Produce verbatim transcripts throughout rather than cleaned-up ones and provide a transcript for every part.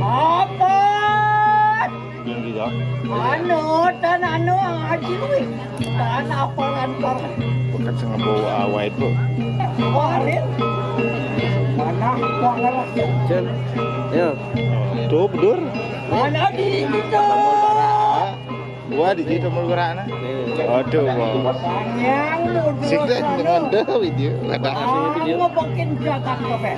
Apa? Tinggi ya. Anu, tan anu, aji lui. Tan apa lantar? Bukan sengaja bawa awai itu. Kemarin. Mana? Wah, ngerasa. Cen. Ya. Tuh, bedur. Mana di gitu? Wah, di situ mulu gerakna. Aduh, wah. Sik deh, dengan deh video. Ada video. Ngepokin jagat kabeh.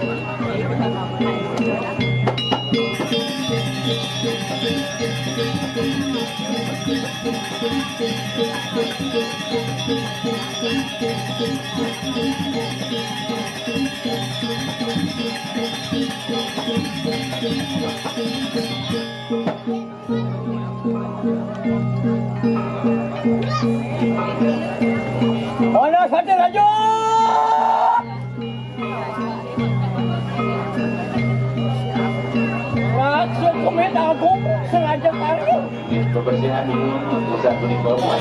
Mana sate raja? Raksasa kumis agung sengaja taruh. Kebersihan dulu, bisa kuning bawah.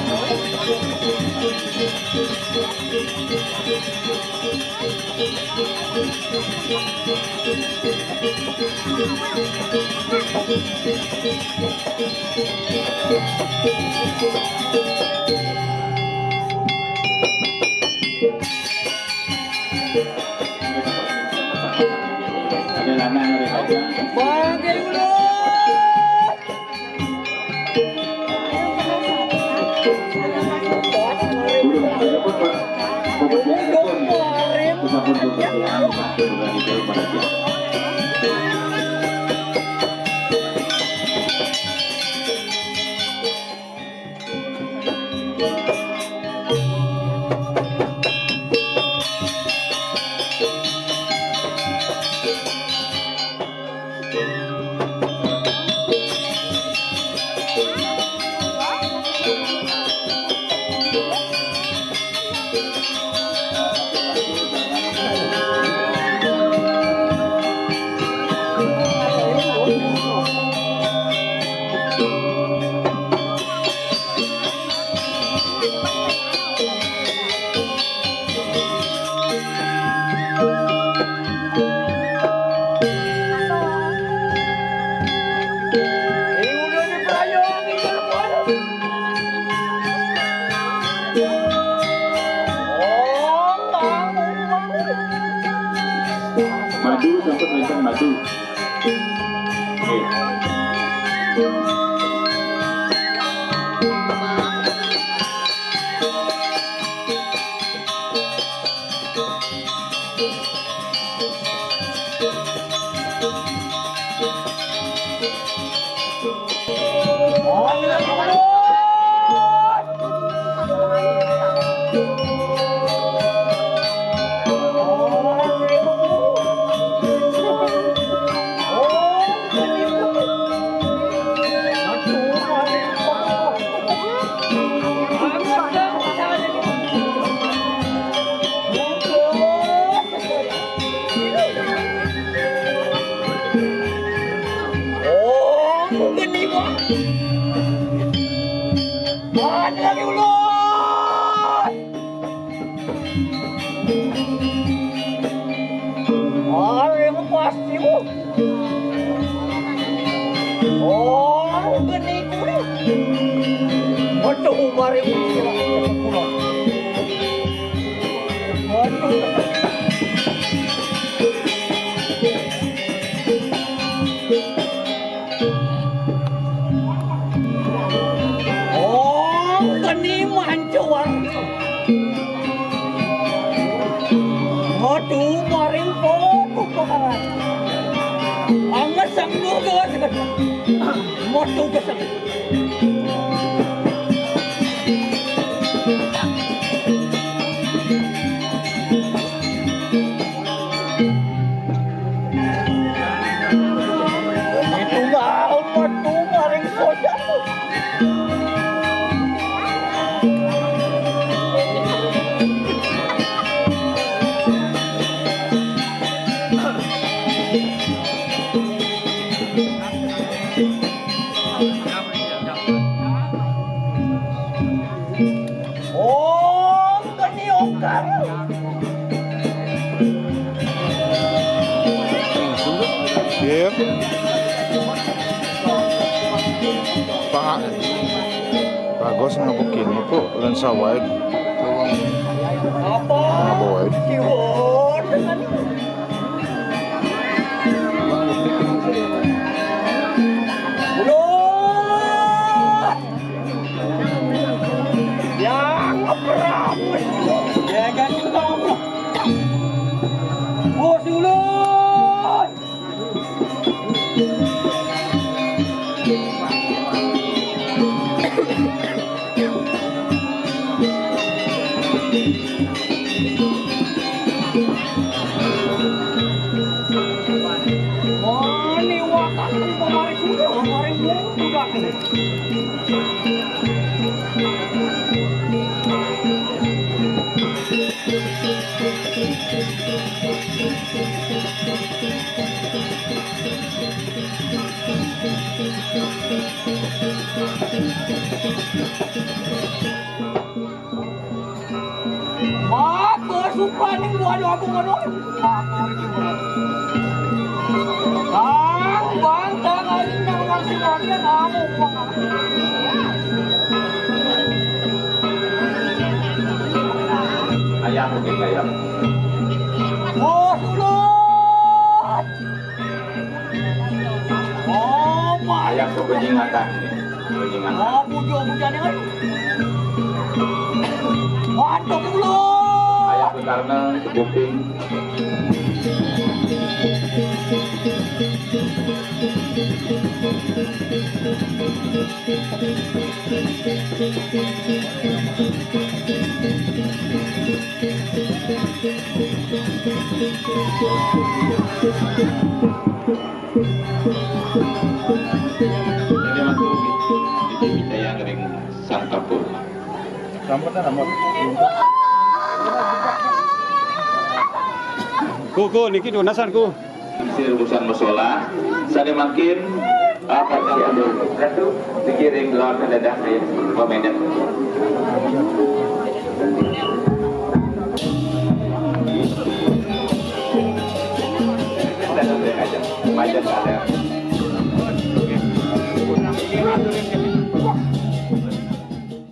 Pakai ulo. Madu, sampai kelihatan madu. Oke. Oh, geni, Bang. Mana lagi ulos? Are pasti, Bu. Oh, geni kuwi. Waduh, mari. Waduh. Oh, geni mancuan. Waduh, maring podo pekaran. Anges sang durga sekedar. Waduh, gesek. Itu mah metu maring soja. Oh, geni ongkar. Pak, bagus ngabuk ini, Pak. Lensa wide. Ngabuk wide. Yang ngeperang. Ya, ganti kamu. Bos dulu. Wah, ini watak kemarin sudah, kemarin sudah. Mata supaning buah jagung anu. Bang, bang, tang aing nang masih masih kamu. Ayam mungkin ayam. Bos ulun. Oh, Pak. Ayam kebajingatan. Kebajingatan. Oh, bujur bujur dengan. Waduh, ulun. Ayam karena kebuping. Ini mah tuh, di Jaya ring Sangkapur. Ku, ku, niki dunasan, ku. Sir urusan musola, sané mangkin apa sih anu? Ratu dikirim lawan dadah saya pamendet.